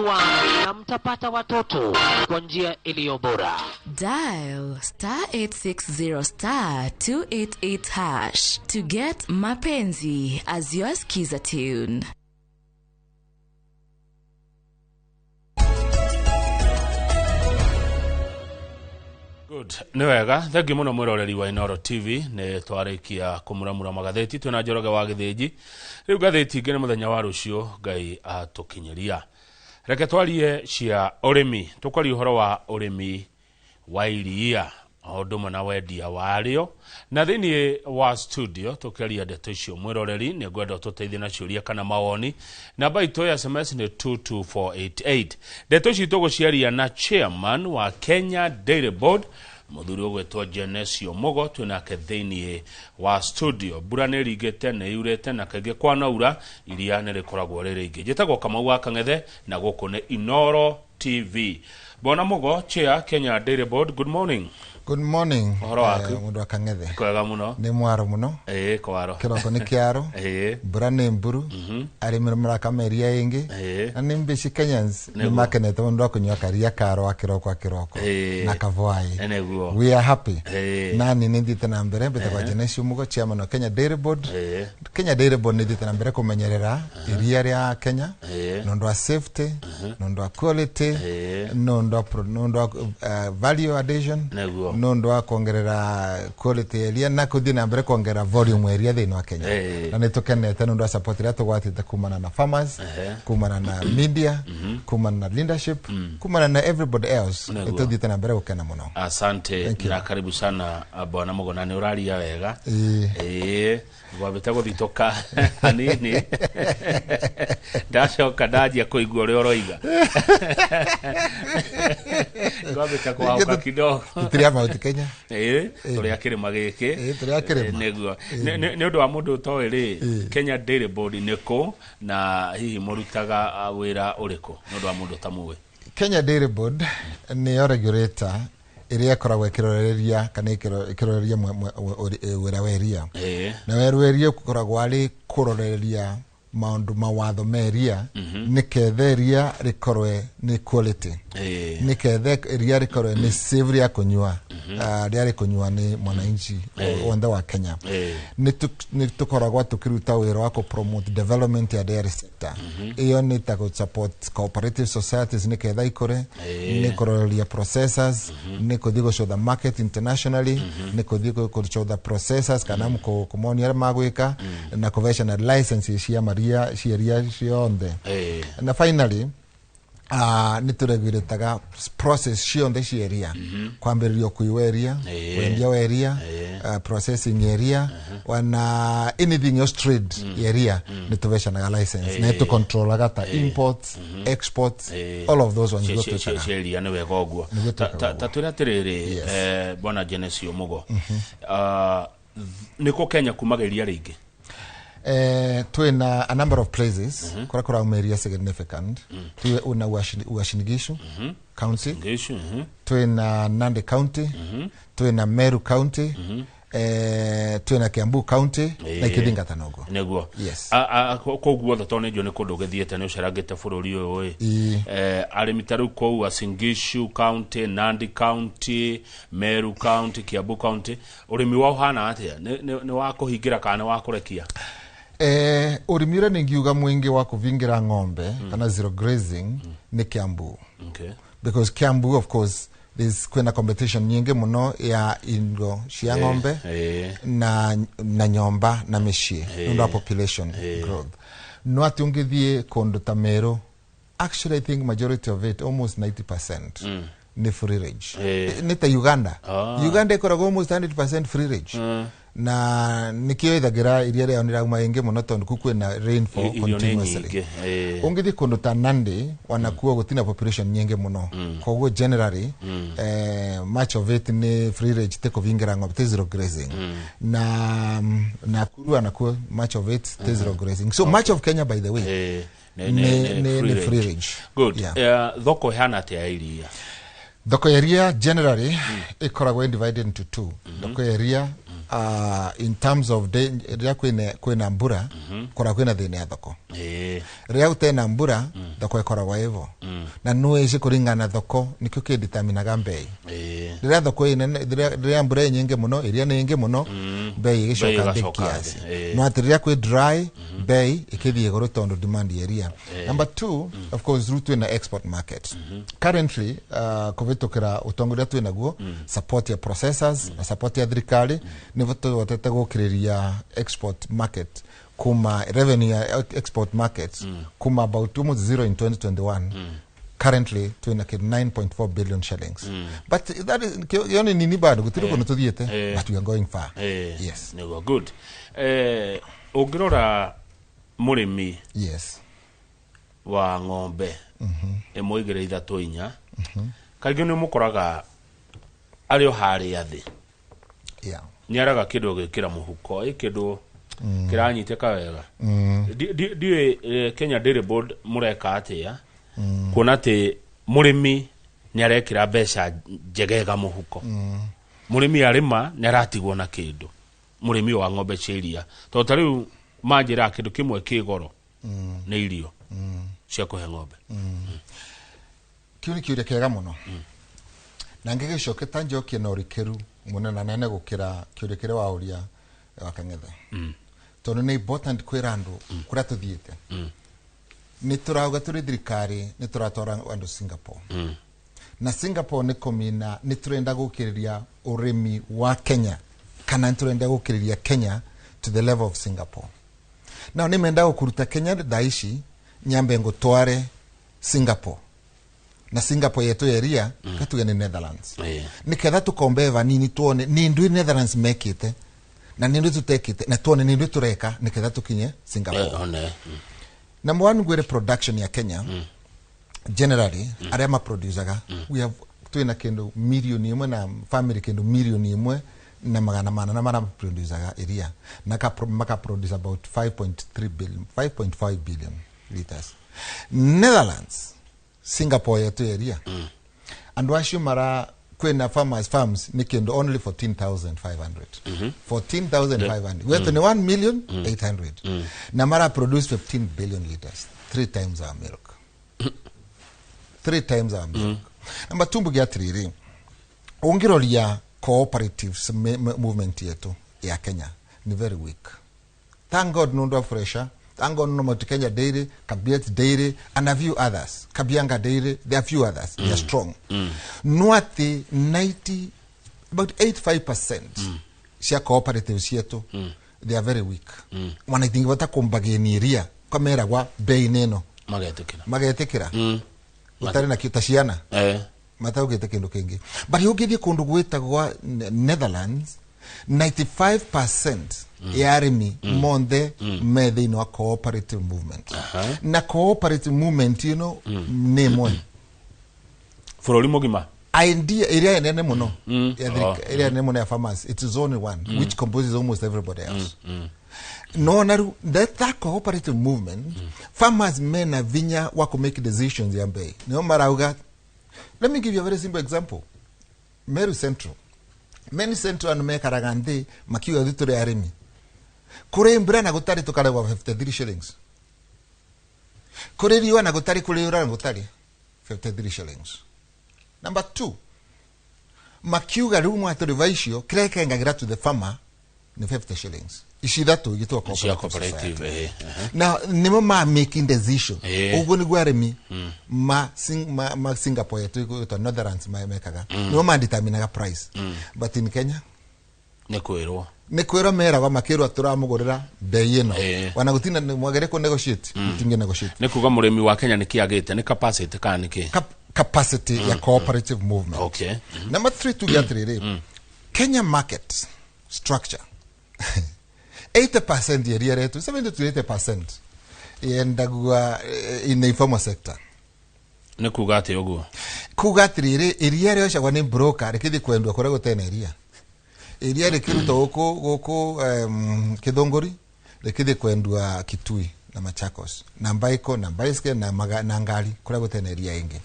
Na mtapata watoto kwa njia iliyo bora. Dial *860 *288# to get Mapenzi as your skiza tune. Good. Nĩ wega, thengiũ mũno mwĩroreri wa Inooro TV. Nĩ twarĩkia kũmuramura magathĩti twĩna Njoroge wa Gĩthĩnji. Rĩu ngathĩti ingĩ nĩ mũthenya wa rũciũ Ngai atũkinyĩria. Reke twarie cia ũrĩmi. Tũkwaria ũhoro wa ũrĩmi wa iria o ũndũ ũmwe na wendia warĩo. Na thĩinĩ wa studio tũkĩaria ndeto icio, mwĩroreri, nĩ ngwenda ũtũteithie na ciũria kana mawoni. Namba itũ ya SMS nĩ 22488. Ndeto ici tũgũciaria na chairman wa Kenya Dairy Board, mũthuri ũgwĩtwo Genesio Mugo, twĩnake thĩinĩ wa studio. Mbura nĩ ĩringĩte, nĩ yurĩte, na kaingĩ kwanaura iria nĩ rĩkoragwo rĩ rĩingĩ. Njĩtagwo Kamau wa Kang'ethe na gũkũ nĩ Inooro TV. Bwana Mugo, chair Kenya Dairy Board, good morning. Good morning. Ũhoro waku? Mũndũ wa Kang'ethe. Kwega mũno. Nĩ mwaro mũno. Ĩĩ, kwaro. Kĩroko nĩ kĩaro. Mbura nĩ mburu. Arĩmi nĩ marakama iria ĩngĩ. Na nĩ mbici Kenyans nĩ makenete mũndũ wa kũnyua karia karo wa kĩroko wa kĩroko. Na kavwai. Nĩguo. We are happy. Nani nĩ thiĩte na mbere mbĩtagwo Genesio Mugo, chairman wa Kenya Dairy Board. Kenya Dairy Board nĩ thiĩte na mbere kũmenyerera iria rĩa Kenya nĩ ũndũ wa safety, nĩ ũndũ wa quality, nĩ ũndũ wa value addition, nĩ ũndũ wa kuongerera quality ya iria na kũthiĩ na mbere kuongerera volume ya iria thĩinĩ wa Kenya. Na nĩ tũkenete nĩ ũndũ wa support ĩrĩa tũgwatĩte kumana na farmers, kumana na media, kumana na leadership, kumana na everybody else. Nĩ tũthiĩte na mbere gũkena mũno. Asante na karibu sana, Bwana Mugo, na nĩ ũraria wega. Ĩĩ, ngwambĩte gũthitũka hanini, ndacoka ndanjia kũigua ũrĩa ũroiga, ngwambĩte kũhauka kidogo. Tũtirĩ a Mount Kenya. Ĩĩ, tũrĩ a kĩrĩma gĩkĩ. Ĩĩ, tũrĩ a kĩrĩma. Nĩguo. Nĩ ũndũ wa mũndũ ũtoĩ rĩ, Kenya Dairy Board nĩ kũ na hihi mũrutaga wĩra ũrĩkũ, nĩ ũndũ wa mũndũ ũtamũĩ? Kenya Dairy Board nĩyo regulator ĩrĩa ĩkoragwo ĩkĩroreria kana ĩkĩroreria wĩra wa iria. Na wĩra wa iria ũkoragwo arĩ kũroreria maũndũ mawatho ma iria nĩketha iria rĩkorwe nĩ quality, nĩketha iria rĩkorwe nĩ safe rĩa kũnyua, rĩa rĩkũnyua nĩ mwananchi wothe wa Kenya. Nĩ tũkoragwo tũkĩruta wĩra wa kũ-promote development ya dairy sector. Ĩyo nĩ ta gũ-support cooperative societies nĩketha ikũre, nĩ kũroreria processors, nĩ kũthiĩ gũcũtha market internationally, nĩ kũthiĩ gũcũtha processors kana kũmonia ũrĩa magwĩka na kũvecana licenses cia maria cia iria ciothe. Na finally, nĩ tũregurĩtaga process ciothe cia iria, kwambĩrĩria ũkui wa iria, wendia wa iria, processing ya iria, wana anything else trade ya iria nĩ tũvecanaga license na tũcontrolaga ta imports, exports, all of those ones nĩguo twĩkaga. Cia iria, nĩ wega ũguo. Nĩguo twĩkaga Ta ũguo. twĩre atĩrĩrĩ, Bwana Genesio Mugo, nĩkũ Kenya kumaga iria rĩingĩ? Twina a number of places kũrĩa kũrauma iria significant. Twi una Uasin Gishu County, Ngishu. Twina Nandi County, twina Meru County, twina Kiambu County na ikĩthingatana ũguo. Nĩguo. Yes. Kũu guothe, tondũ nĩ njũĩ nĩ kũndũ ũgĩthiĩte, nĩ ũcerangĩte bũrũri ũyũ ĩ, arĩmi ta rĩu kũu Uasin Gishu County, Nandi County, Meru County, Kiambu County, ũrĩmi wao ũhana atĩa? Nĩ wa kũhingĩra kana nĩ wa kũrekia? Ũrĩmi ũrĩa ningiuga mwingi wa kũvingira ng'ombe kana zero grazing nĩ Kiambu, because Kiambu, of course, there's kwĩna competition nyingĩ mũno ya indo cia ng'ombe na nyomba na mĩciĩ nĩ ũndũ wa population growth. No atĩ ũngĩthiĩ kũndũ ta Meru, actually I think majority of it, almost 90%, nĩ free range. Nĩ ta Uganda. Uganda ĩkoragwo almost 100% free range na nĩkĩo ĩthagĩra iria rĩao nĩrauma ĩngĩ mũno tondũ kuu kwĩna rainfall Irio nĩ continuously. nyingĩ. Ũngĩthiĩ kũndũ ta Nandi, wanakuo gũtina population nyingĩ mũno, koguo generally much of it nĩ free range, ti kũvingira ng'ombe, ti zero grazing. Na Nakuru anakuo much of it ti zero grazing. So much of Kenya, by the way, nĩ free range. Good. Yeah. Thoko ĩhana atĩa ya iria? Thoko ya iria generally ĩkoragwo divided into two. Thoko ya iria In terms of rĩrĩa kwĩna mbura, koragwo kwĩna thĩna ya thoko. Rĩrĩa gũtena mbura, thoko ĩkoragwo ĩvo. Na nĩ ici kũringana na thoko nĩkĩo kĩnditaminaga mbei. Rĩrĩa thoko ĩ nene, rĩrĩa mbura ĩ nyingĩ mũno, iria nĩ nyingĩ mũno, mbei ĩgĩcoka thĩ ĩgacoka kiasi. thĩ, No atĩ rĩrĩa kwĩ dry, mbei ĩkĩthiĩ igũrũ tondũ demand ya iria. Number two, of course, rĩu twĩna export market currently, kũvĩtũkĩra ũtongoria twĩ naguo, support ya processors na support ya thirikari, nĩ tũhotete gũkĩrĩria export market kuma revenue ya export market kuma about almost zero in 2021. Currently twina kĩndũ 9.4 billion shillings, but that is kĩo nĩ nini bado, gũtirĩ kũndũ tũthiĩte, but we are going far. Yes. Nĩguo, good. Ũngĩrora mũrĩmi wa ng'ombe ĩmwe, igĩrĩ, ithatũ, inya, kaingĩ nĩ ũmũkoraga arĩ o harĩa thĩ. Nĩ araga kĩndũ gwĩkĩra mũhuko, ĩ kĩndũ kĩranyitĩka wega. Ndiũĩ Kenya Dairy Board mũreka atĩa kuona atĩ mũrĩmi nĩ arekĩra mbeca njegega mũhuko? Mũrĩmi arĩma nĩ aratigwo na kĩndũ, mũrĩmi wa ng'ombe cia iria, tondũ ta rĩu manjĩraga kĩndũ kĩmwe kĩ goro nĩ irio cia kũhe ng'ombe. Kĩu nĩ kĩũria kĩega mũno, na ngĩgĩcoke ta njokie na ũrikĩru mũnene nene gũkĩra kĩũria kĩrĩa waũria wa Kang'ethe, tondũ nĩ important kwĩra andũ kũrĩa tũthiĩte. Nĩ tũrauga tũrĩ thirikari nĩ tũratwara andũ Singapore, na Singapore nĩ kũmina nĩ tũrenda gũkĩrĩria ũrĩmi wa Kenya, kana nĩ tũrenda gũkĩrĩria Kenya to the level of Singapore. Now nĩ menda gũkũruta Kenya thaa ici, nyambe ngũtware Singapore, na Singapore yetu area katuge nĩ Netherlands, nĩketha tũkombe vanini, tuone nĩ ndũ Netherlands mekĩte na nĩ ndũ tũtekĩte, na tuone nĩ ndũ tũreka nĩketha tũkinye Singapore. One. Number one, ngwĩre production ya Kenya generally, arĩa maproducaga, we have twĩna kĩndũ 1 million na family kĩndũ 1,400,000 na marĩa maproducaga iria na makaproduce about 5.3 billion, 5.5 billion liters. Netherlands, Singapore yetu area, andũ acio mara kwĩna farmers farms nĩ kĩndũ only 14,500, 14,500, wetu nĩ 1 million 800, na mara produce 15 billion liters, three times our milk, three times our milk. Number two, mbuge atiriri, ungiroria cooperatives movement yetu ya Kenya ni very weak. Thank God nundu wa pressure, thank God no Mount Kenya Dairy, Kabiet Dairy and a few others, Kabianga Dairy, there are few others, they are strong. No ati 90, about 85% cia cooperatives cietu, they are very weak. Wana itingivota kumbageniria kwameragwa bei neno Magetĩkĩra. Magetikira utari na ta ciana mataugite kindu kingi. But ũngĩthiĩ kũndũ gwĩtagwa Netherlands, 95% ya arĩmi monthe me thĩinĩ wa cooperative movement, na cooperative movement ĩno nĩ ĩmwe Bũrũri mũgima. Idea ĩrĩa nene mũno ya ĩrĩa nene mũno ya farmers. It is only one which composes almost everybody else. No na rĩu that cooperative movement, farmers mena vinya wa ku make decisions ya mbei, nĩo marauga. Let me give you a very simple example. Meru Central, Meru Central, andũ mekaraga nthĩ makiuga ithuĩ tũrĩ arĩmi, kũrĩ mbura na gũtarĩ tũkaregwa 53 shillings, kũrĩ riũa na gũtarĩ, kũrĩ ũra na gũtarĩ, 53 shillings. Number two, makiuga rĩu mwatũrĩva icio kĩrĩa kĩengagĩra to the farmer nĩ 50 shillings. Ici ithatũ igĩtwo Cia cooperative cooperative society. Na nĩmo ma making decision. Ũguo nĩguo arĩmi ma Singapore yetu ĩgwĩtwo Netherlands mekaga, nĩmo madeterminaga price. But in Kenya Nĩ kwĩrwo. Nĩ kwĩrwo meragwo, makĩrwo tũramũgũrĩra mbei ĩno. Wana gũtina mwagere kũ negotiate, mũtingĩ negotiate. Nĩ kuga mũrĩmi wa Kenya nĩ kĩagĩte nĩ capacity kana nĩ kĩ? Capacity ya cooperative movement. Number three, tuge atĩrĩrĩ, Kenya market structure, 80% ya iria retu, 70 to 80% yendagua in the informal sector. Nĩ kuga atĩ ũguo? Kuga atĩrĩrĩ, iria rĩocagwo nĩ broker rĩkĩthiĩ kwendwo kũrĩa gũtena iria. Iria rĩkĩrutwo gũkũ gũkũ Kĩthũngũri rĩkĩthiĩ kwendwa Kitui na Machakos na mbaiko na bicycle na maga, na ngari kuria gutena iria ingi.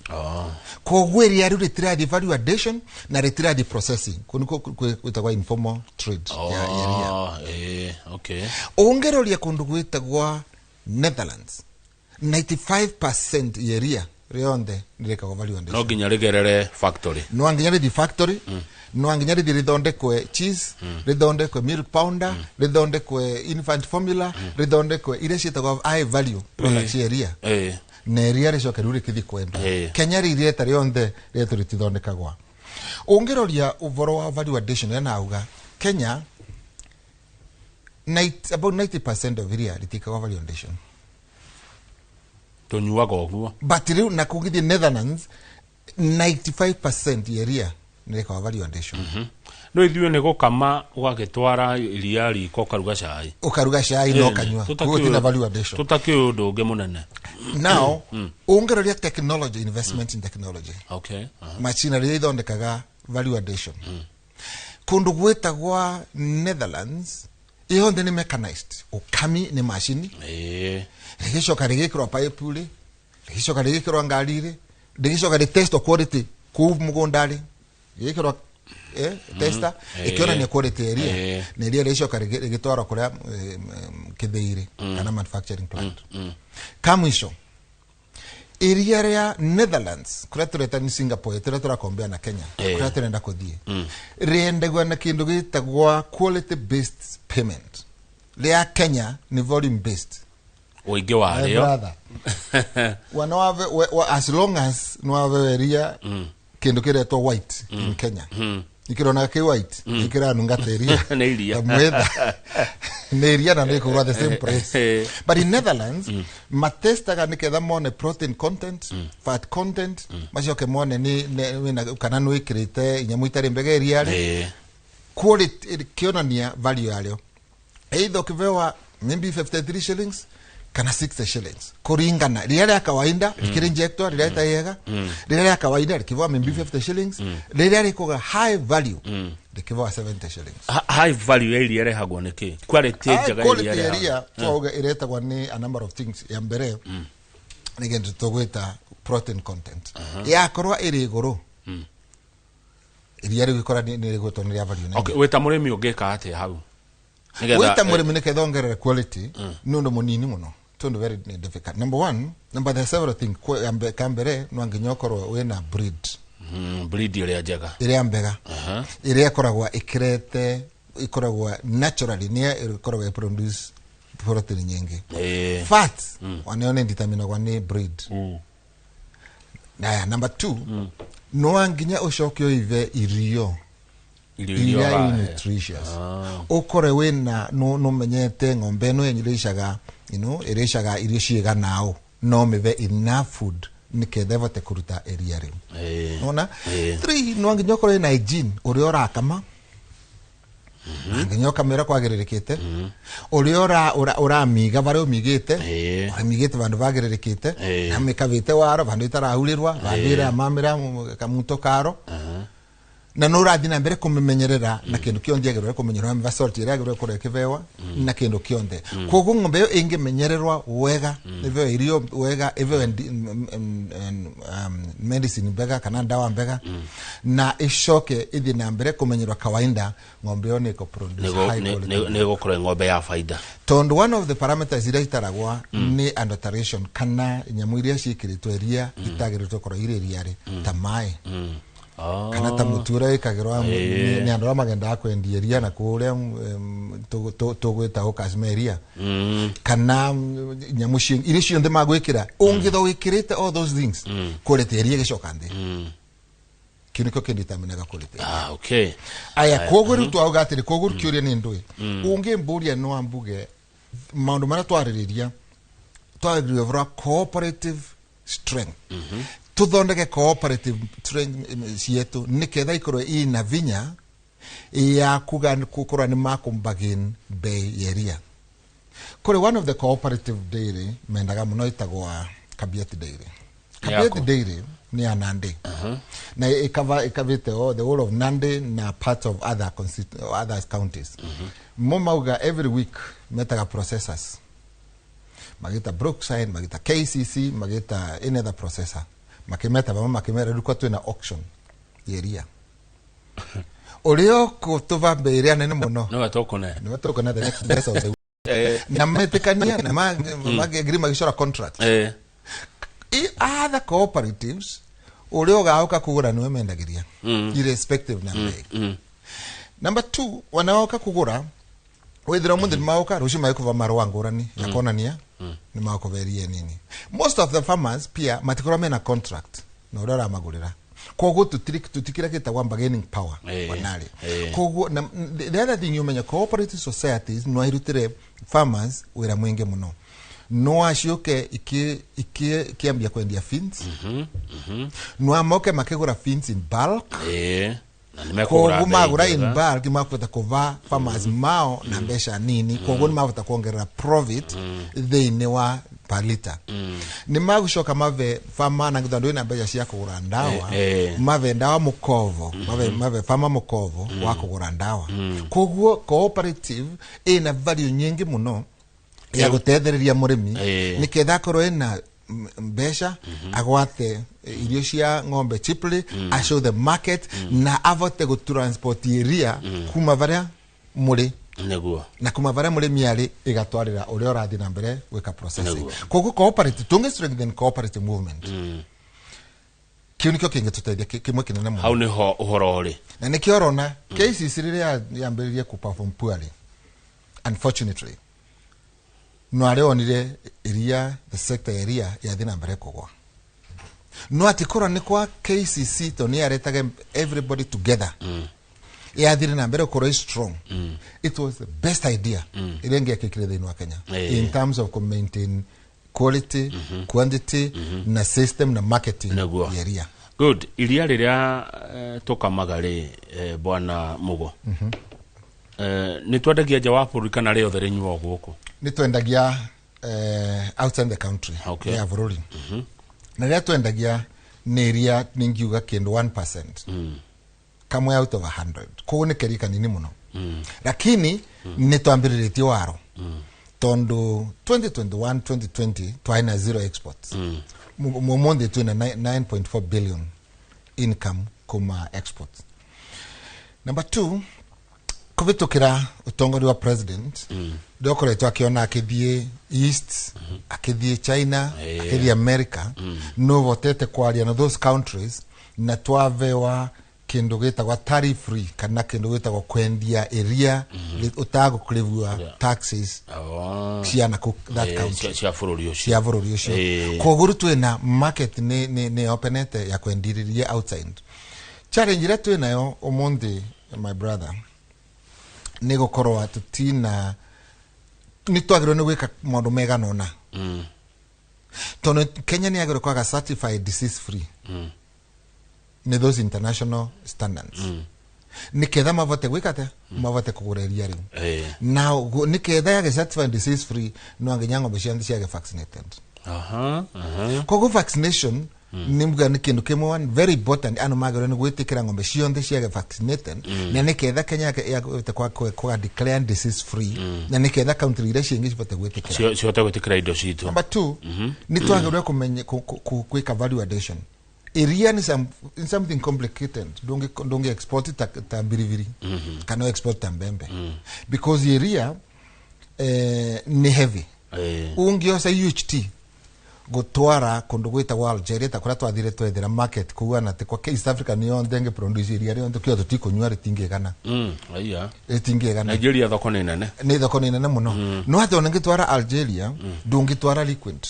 Koguo iria riu ritirathi value addition na ritirathi processing kuniko gwitagwa informal trade ya iria. Okay. Ungeroria kundu gwitagwa Netherlands 95% ya iria rionthe nirikagwa value addition. No nginya rigerere factory. No nginya rithi factory. No nginya rithi rithondekwe cheese, rithondekwe milk powder, rithondekwe infant formula, rithondekwe iria ciĩtagwo high value products cia iria. Na iria ricoke riu rĩkĩthiĩ kwenda. Kenya rĩrĩa rĩta rĩonthe rĩetũ rĩtithondekagwa. Ũngĩroria ũhoro wa value addition ĩrĩa nauga Kenya about 90% of iria rĩtikagwa value addition. Tũnyuaga ũguo. But rĩu na kũngĩthiĩ Netherlands 95% ya iria nĩrĩkawa value addition. No ithuĩ nĩ gũkama ũgagĩtwara iria riko ũkaruga cai. Ũkaruga cai na ũkanyua. Koguo tina value addition. Tũtakĩũĩ ũndũ ũngĩ mũnene. Now, ũngĩroria technology, investment in technology. Okay. Machinery iria ithondekaga value addition. Kũndũ gwĩtagwa Netherlands yonthe nĩ mechanized. Ũkami nĩ macini. Rĩgĩcoka rĩgĩkĩrwo pipe rĩ, rĩgĩcoka rĩgĩkĩrwo ngari rĩ, rĩgĩcoka rĩtestwo quality kũu mũgũnda rĩ, rĩgĩkĩrwo tester ĩkĩonania quality ya iria, na iria rĩgĩcoka rĩgĩtwarwo kũrĩa kĩthĩi rĩ kana manufacturing plant. Ka mũico iria rĩa Netherlands kũrĩa tũreta nĩ Singapore tũrĩa tũrakombea na Kenya kũrĩa tũrenda kũthiĩ rĩendagwo na kĩndũ gĩtagwa quality based payment. Rĩa Kenya nĩ volume based. Ũingĩ warĩo. As long as nĩwabeweria kĩndũ kĩretwo white in Kenya. Ikĩronaga kĩ white ikĩranunga ta iria. Nĩ iria. Mwetha. Nĩ iria na nĩ the same price. But in Netherlands matestaga nĩketha mone protein content, fat content, macoke mone nĩ kana nĩ wĩkĩrĩte inyamũ itarĩ mbega iria rĩ. Quality kĩonania value yarĩo. Either ũkĩbewa maybe 53 shillings kana 60 shillings kuringana rĩrĩa rĩa kawaida rĩkĩrĩ injector rĩrĩa rĩtaiega rĩrĩa rĩa kawaida rĩkĩvoa maybe 50 shillings rĩrĩa rĩkũga high value rĩkĩvoa 70 shillings. High value ya iria rĩhagwo nĩ kĩ? Quality njega ya iria iria twauga ĩretagwo nĩ a number of things. Ya mbere nĩ kĩndũ tũgwĩta protein content. Yakorwo ĩrĩ igũrũ iria rĩgĩkora nĩ rĩgwĩtwo nĩ rĩa value. Okay, wĩta mũrĩmi ũngĩka atĩa hau? Wĩta mũrĩmi nĩketha ongerere quality nĩ ũndũ mũnini mũno. Tundu very difficult. Number one, number there are several things. Kambere no nginya ukorwo wina breed. Breed iria njega. Iria mbega. Iria ikoragwa ikirete ikoragwa naturally ni ikoragwa produce protein nyingi. Fat wanaone determinagwa ni breed. Na number two, no nginya ucoke uive irio. Iria nutritious. Ukore wina no menyete ng'ombe no yenyirishaga irishaga irio ciega nao no mive enough food niketha ivote kuruta iria riu. Nona 3 no nginya ukorwo na hygiene uria urakama nginya ukamera kwagiririkite uria uramiga varia umigite uramigite vandu vagiririkite na mikavite waro vandu itarahurirwa vandu iramamira kamuto karo na no urathi na mbere kumimenyerera na kindu kionthe agirwe kumenyerera mva salt ira agirwe kuria kibewa na kindu kionthe koguo ng'ombe iyo ingimenyererwa wega ibewe irio wega ibewe medicine mbega kana ndawa mbega na icoke ithi na mbere kumenyerwa kawaida ng'ombe iyo niko produce high quality ni gukorwo ng'ombe ya faida tondu one of the parameters iria itaragwa ni adulteration kana nyamu iria ciikiritwo iria itagĩrĩtwo korwo iri iria ri ta mai kana ta mutura ikagirwa ni andu magenda kwendia iria na kuria tugwita gukasmeria kana nyamu iria ciothe magwikira ungitho wikirite all those things quality iria gicoka nthi kiu nikio kinditamina quality. Okay. Aya koguo riu twauga atiri koguo kiuria ni ndui ungimburia no ambuge maundu maria twaririria twaririria cooperative strength. Tuthondeke cooperative strength cietu niketha ikorwo ina vinya ya kuga kukorwo ni makumbagin bei ya iria. Kuri one of the cooperative dairy mendaga muno itagwa Kabiati Dairy. Kabiati Dairy ni ya Nandi. Na ikavite all the whole of Nandi na part of other other counties. Mo mauga every week metaga processors. Magĩta Brookside, magĩta KCC, magĩta any other processor, makĩmeta vamwe, makĩmera rĩu kwa twĩna auction ya iria ũrĩa ũkũtũva mbei ĩrĩa nene mũno Nĩwe tũkũne. Nĩwe tũkũne the next best of the na metĩkania na magĩagiri, magĩcora contract. Other cooperatives, ũrĩa ũgaũka kũgũra nĩwe mendagĩria irrespective na mbei. Number two, wanaoka kũgũra withira mũthĩ nĩmaũka rũciũ magĩkũva marũa ngũrani ya kuonania nĩ makũveria nini. Most of the farmers pia matikorwo mena contract na ũrĩa ũramagũrĩra, koguo tutikira gĩtagwa bargaining power wanarĩ. Koguo na the other thing umenya, cooperative societies no irutire farmers wĩra mwingĩ mũno, no aciũke ikiambia kwendia feeds, no amoke makĩgũra feeds in bulk. Na nĩ mekũgũra Koguo bei magũra in njega. bulk makũhota kũva farmers mao na mbeca nini, koguo nĩ mahota kuongerera profit thĩinĩ wa per liter. Nĩ magũcoka mave farmer na tondũ wĩna mbeca cia kũgũra ndawa, mave ndawa mũkovo, mave farmer mũkovo wa kũgũra ndawa. Koguo cooperative ĩna value nyingĩ mũno ya gũtethereria mũrĩmi nĩketha akorwo ĩna mbeca, agwate irio cia ng'ombe cheaply, ashow the market na avote gũtransport iria kuma varia mũrĩ na kuma varia mũrĩmi arĩ ĩgatwarĩra ũrĩa ũrathiĩ na mbere gwĩka processing. Koguo cooperative, tũngĩ strengthen cooperative movement, kĩu nĩkĩo kĩngĩtũteithia kĩmwe kĩnene mũno. Hau nĩho ũhoro ũrĩ. Na nĩkĩo ũrona KCC rĩrĩa yambĩrĩrie kũ perform poorly, unfortunately, no arĩa onire iria, the sector ya iria yathiĩ na mbere kũgwa, no atĩ korwo nĩ kwa KCC to nĩ yaretage everybody together, yathire na mbere gũkorwo ĩ strong. It was the best idea ĩrĩa ĩngĩekĩkire thĩinĩ wa Kenya in terms of maintain quality, quantity na system na marketing ya iria. Good. Iria rĩrĩa tũkamaga rĩ, bwana Mugo, nĩ twendagia nja wa bũrũri kana rĩothe rĩnyuo gũkũ? Nĩ twendagia outside the country ya bũrũri, na rĩrĩa twendagia nĩ iria ningiuga kĩndũ 1% kamwe out of 100, koguo nĩ keri kanini mũno, lakini nĩ twambĩrĩrĩtie waro tondũ 2021 2020 twarĩ na zero exports. Mũmũthĩ twĩna 9.4 billion income kuma exports. Number two, kũvĩtũkĩra ũtongoria wa president ndokoretwo akĩona akĩthiĩ East, akĩthiĩ China, akĩthiĩ America, no votete kwaria na those countries na twavewa kĩndũ gĩtagwa tariff free kana kĩndũ gĩtagwa kwendia iria ũtagũkũrĩbua taxes cia na that country. Cia bũrũri ũcio. Cia bũrũri ũcio. Koguo rĩu twĩna market nĩ openete ya kwendiriria outside. Challenge ĩrĩa twĩnayo ũmũthĩ, my brother, nĩ gũkorwo tũtina nĩ twagĩrĩirwo nĩ gwĩka maũndũ megana ũna, tondũ Kenya nĩ yagĩrĩirwo kwaga certified disease free nĩ those international standards nĩ ketha mavote gwĩka atĩa, mavote kũgũra iria rĩu. Na nĩ ketha yage certified disease free, no nginya ng'ombe ciothe ciage vaccinated. Aha, aha. Koguo vaccination nĩ muga nĩ kĩndũ kĩmwe one very important andũ magĩrĩirwo nĩ gwĩtĩkĩra ng'ombe ciothe ciage vaccinated, na nĩ ketha Kenya yagote kwa declare disease free, na nĩ ketha country iria ciĩngĩ cibote gwĩtĩkĩra Cihote gwĩtĩkĩra indo citũ. Number two, nĩ twagĩrĩirwo kũmenya gwĩka value addition. Iria ni something complicated. Ndungi export ta mbiribiri kana export ta mbembe, because iria ni heavy. Ungioca UHT gutwara kundu gwitagwo Algeria ta kuria twathire twethera market kuu, na ti kwa East Africa ni yonthe ngi produce iria rĩonthe kio tũtikũnyua rĩtingĩgana. Aiya. Rĩtingĩgana. Nigeria thoko nĩ nene. Nĩ thoko nĩ nene mũno, no atĩ ona ngĩtwara Algeria ndũngĩtwara liquid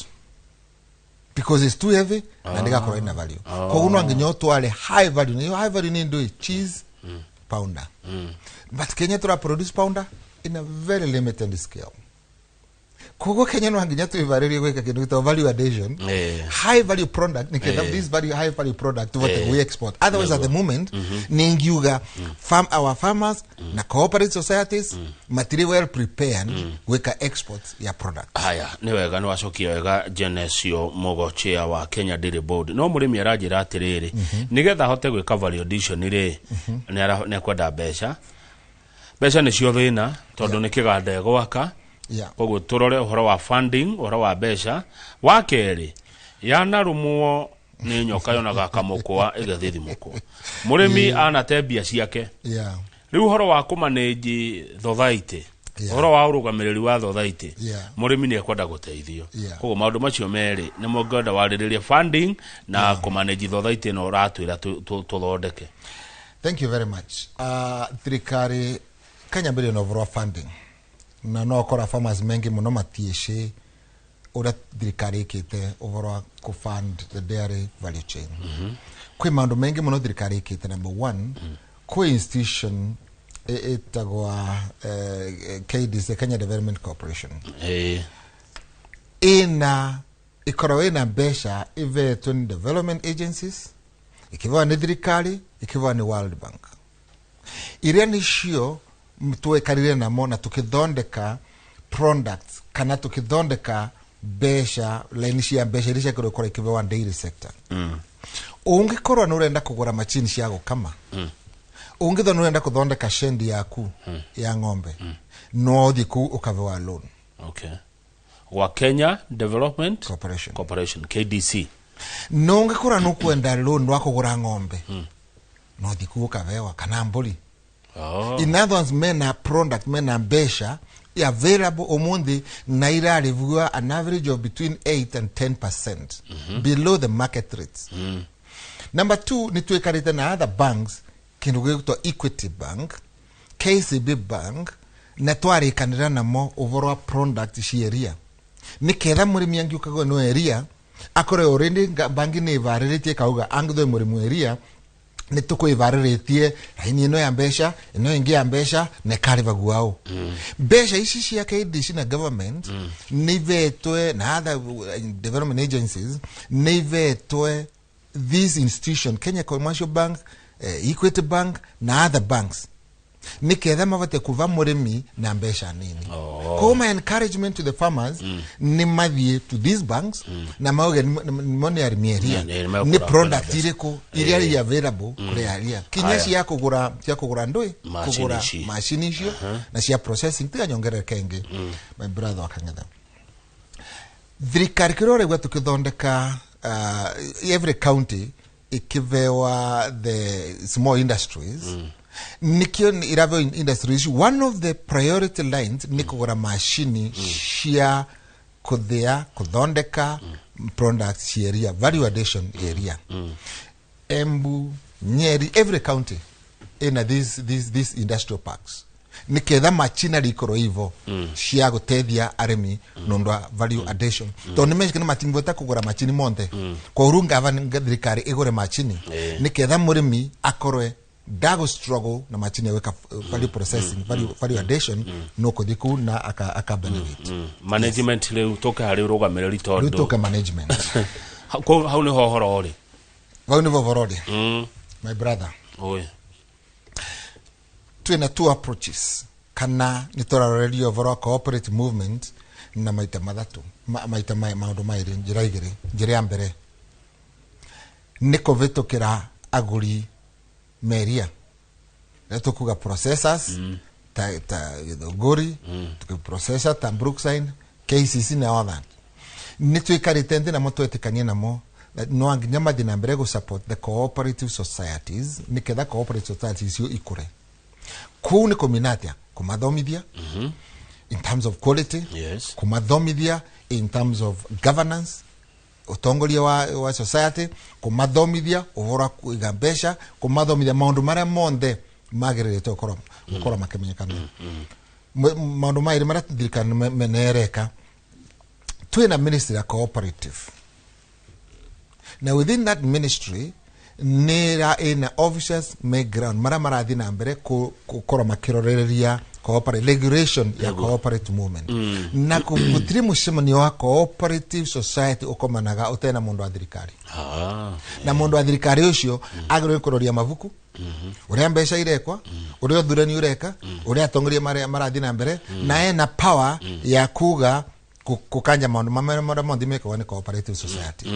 because it's too heavy na ndĩgakorwo ina value. Koguo no nginya ũtware high value, na iyo high value nĩ ndũĩ cheese pounder, but Kenya tũra produce pounder in a very limited scale. Koguo Kenya no nginya twĩvarĩrie gwĩka kĩndũ gĩtagwo value addition, high value product, niketha this value high value product tuvote we export. Otherwise, at the moment ningiuga our farmers na cooperative societies matiri well prepared gwĩka export ya product. Haya, nĩ wega, nĩ wacokia wega Genesio Mugo, chair wa Kenya Dairy Board. No mũrĩmi aranjĩra atĩrĩrĩ, nĩgetha ahote gwĩka value addition rĩ, nĩ ekwenda mbeca. Mbeca nĩcio thĩna, tondũ nĩ kĩganda egwaka. Yeah. Koguo tũrore ũhoro wa funding, ũhoro wa mbeca. Wa kerĩ, yanarũmwo nĩ nyoka yonaga kamũkwa ĩgathithimũkwo. Mũrĩmi anate mbia ciake. Yeah. Rĩu ũhoro wa kũmanĩnji thothaitĩ, Yeah. ũhoro wa ũrũgamĩrĩri wa thothaitĩ, Yeah. mũrĩmi nĩ ekwenda gũteithio. Yeah. Koguo maũndũ macio merĩ nĩmo ngwenda warĩrĩrie, funding na kũmanĩnji thothaitĩ ĩno ũratwĩra tũthondeke. Thank you very much. Thirikari kanyambĩrĩrio na ũhoro wa funding, na no kora farmers mengi mũno matiĩcĩ ũrĩa thirikari ĩkĩte ũhoro wa kũ-fund the dairy value chain. Kwĩ maũndũ maingĩ mũno thirikari ĩkĩte. Number one, kwĩ institution ĩtagwa KDC, Kenya Development Corporation. Ĩna ĩkoragwo ĩna mbeca ivetwo nĩ development agencies, ikivewa nĩ thirikari, ikivewa nĩ World Bank, iria nĩcio twekarire namo na tukithondeka products kana tukithondeka mbeca, laini cia mbeca iria ciagĩrĩirwo gũkorwo ikivewa dairy sector. Ũngĩkorwo nĩ ũrenda kũgũra machini cia gũkama, ũngĩthwo nĩ ũrenda kũthondeka shendi yaku ya ng'ombe, no ũthiĩ kũu ũkavewa loan. Okay, gwa Kenya Development Corporation. Corporation, KDC. No ũngĩkorwo nĩ ũkwenda loan wa kũgũra ng'ombe, no ũthiĩ kũu ũkavewa, kana mbũri. In other words, mena product, mena mbeca available umuthi na irarĩvua an average of between 8 and 10% below the market rates. Number two, nĩ twĩkarĩte na other banks, kĩndũ gĩgwĩtwo Equity Bank, KCB Bank, na twarĩkanĩra namo ũhoro wa product cia ĩria, nĩ ketha mũrĩmi angiũkagwo no ĩria akorwo already bangi nĩ ĩvarĩrĩtie kauga angĩthwe mũrĩmi wa ĩria nĩ tũkwĩvarĩrĩtie raini ĩno ya mbeca, ĩno ĩngĩ ya mbeca, na ĩkarĩbagua ũ mbeca ici cia KDC na government nĩ ivetwe na other development agencies, nĩ ivetwe this institution, Kenya Commercial Bank, Equity Bank na other banks, nĩ ketha mavote kuva mũrĩmi na mbeca nini. Koguo my encouragement to the farmers nĩ mathiĩ to these banks na mauge nimo nĩ arĩmi eria Nĩ nĩ mekũgũra product mbeca. irĩkũ iria i available kũrĩ aria kinya Aya. cia kũgũra ndũĩ Macini kũgũra ici. macini icio na cia processing. Tiga nyongerere kengĩ, my brother wa Kang'ethe, thirikari kĩrĩa ũraigua tũkĩthondeka, every county ikivewa the small industries, nikio iraveo industries, one of the priority lines nĩ kũgũra macini cia kũthĩa, kũthondeka products cia area, value addition area. Embu, Nyeri, every county ina these industrial parks, niketha machinery ikorwo ivo cia gutethia arimi nundu wa value addition, tondu nimecike matingivota kugura machini monthe. Koguo ngava thirikari igure machini niketha murimi akorwe ndago struggle na machini ya gwika value processing, value addition, no kuthi kuu na aka benefit. Management rĩu, tũke harĩ ũrũgamĩrĩri Riu tondũ tuke management. Hau nĩho ũhoro ũrĩ. Vau nivo vorori, my brother. Ũĩ. Twina two approaches kana nä tåraroreria ũhoro wa cooperative movement na maita mathatũ, maita maũndũ maĩrĩ, njĩra igĩrĩ. Njĩra ya mbere nĩ kũvĩtũkĩra agũri meria rĩa tũkuga processors, ta Githũngũri, processor ta Brookside, KCC na all that. Nĩ twĩkarĩte nthĩ namo, twetĩkanie namo that no nginya mathiĩ na mbere gũ support the cooperative societies, nĩketha cooperative societies icio ikũre. Kũu nĩ kũmina atĩa? Kũmathomithia in terms of quality, kũmathomithia in terms of governance, ũtongoria wa society, kũmathomithia ũhoro wa kũiga mbeca, kũmathomithia maũndũ marĩa monthe magĩrĩrĩte gũkorwo makĩmenyekana. Maũndũ maĩrĩ marĩa thirikari nereka, twĩna ministry ya cooperative, na within that ministry nĩra ĩna officers me ground marĩa marathiĩ na mbere gũkorwo makĩrorereria cooperative regulation ya cooperative movement, na gũtirĩ mũcemanio wa cooperative society ũkomanaga ũtarĩ na mũndũ wa thirikari. Na mũndũ wa thirikari ũcio agĩrĩirwo kũroria mabuku, ũrĩa mbeca irekwa, ũrĩa ũthurani ũreka, ũrĩa atongoria marathiĩ na mbere, na ena power ya kuga kũkanja maũndũ marĩa mothe mekagwo nĩ cooperative society.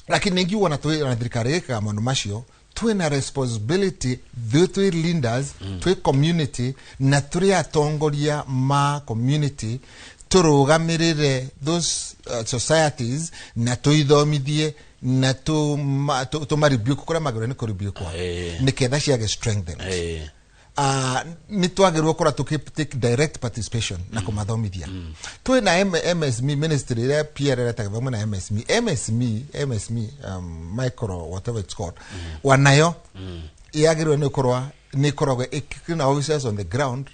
Lakini ningiuga na twĩ na thirikari ĩkaga maũndũ macio. Twina responsibility thwe twi leaders, twi community na turi atongoria ma community turugamirire those societies na tuithomithie na tu rebuke kuria magĩrĩirwo nĩ kũrebukwo nĩketha ciage strengthened. Nĩ twagĩrĩirwo kũra tũkĩ take direct participation na kũmathomithia. Twĩna MSME ministry ĩrĩa PRL ĩretaga vamwe na MSME, micro whatever it's called, wanayo yagĩrĩirwo nĩ gũkorwo nĩ ĩkoragwo ĩkĩna officers on the ground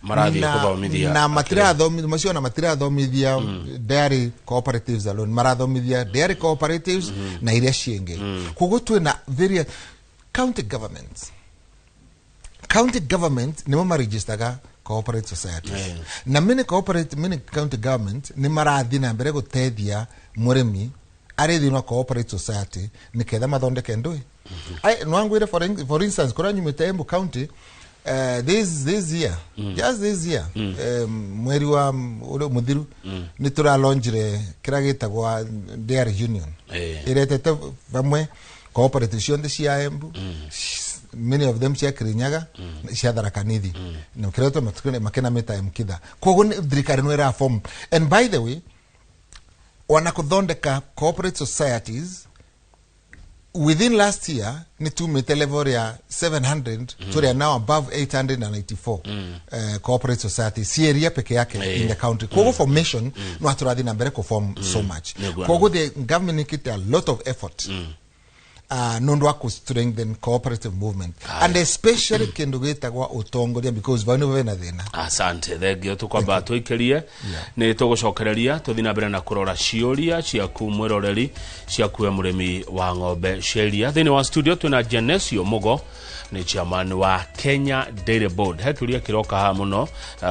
Marathiĩ kũthomithia na akĩrĩa. matirathomithia macio na matirathomithia dairy cooperatives alone, marathomithia dairy cooperatives na iria ciĩngĩ. Koguo twĩna various county governments. County government nĩmo maregistaga cooperative societies, na many cooperative, many county government nĩ marathiĩ na mbere gũteithia mũrĩmi arĩ thĩinĩ wa cooperative society nĩketha mathondeke ndũĩ. Nwangwĩre for instance, kũrĩa nyumĩte Embu County, this year, just this year, mweri wa ũrĩa mũthiru, nĩ tũralonjire kĩrĩa gĩtagwo dairy union ĩretete vamwe cooperative ciothe cia Embu, many of them cia Kirinyaga, cia Tharaka Nithi, na kĩrĩa makenamĩta MKIDA. Koguo thirikari no ĩra form. And by the way, ona kũthondeka cooperative societies within last year nĩ tumĩte level ya 700, tũrĩa now above 894 cooperative societies ci area peke yake in the country. Koguo formation no atũrathiĩ na mbere kũform so much. Nĩguo. Koguo the government nikĩte a lot of effort nundu wa ku strengthen cooperative movement and especially kindu gitagwa utongoria, because vau nivo vena thina. Asante, thengio. Tukwamba tuikirie nä tå gå cokereria tå thiä na mbere na kå rora ciåria ciaku mwäroreri, ciaku we mũrĩmi wa ng'ombe cia iria. Thĩinĩ wa studio twĩna Genesio Mugo, nĩ chairman wa Kenya Dairy Board. He kĩũria kĩroka haha mũno,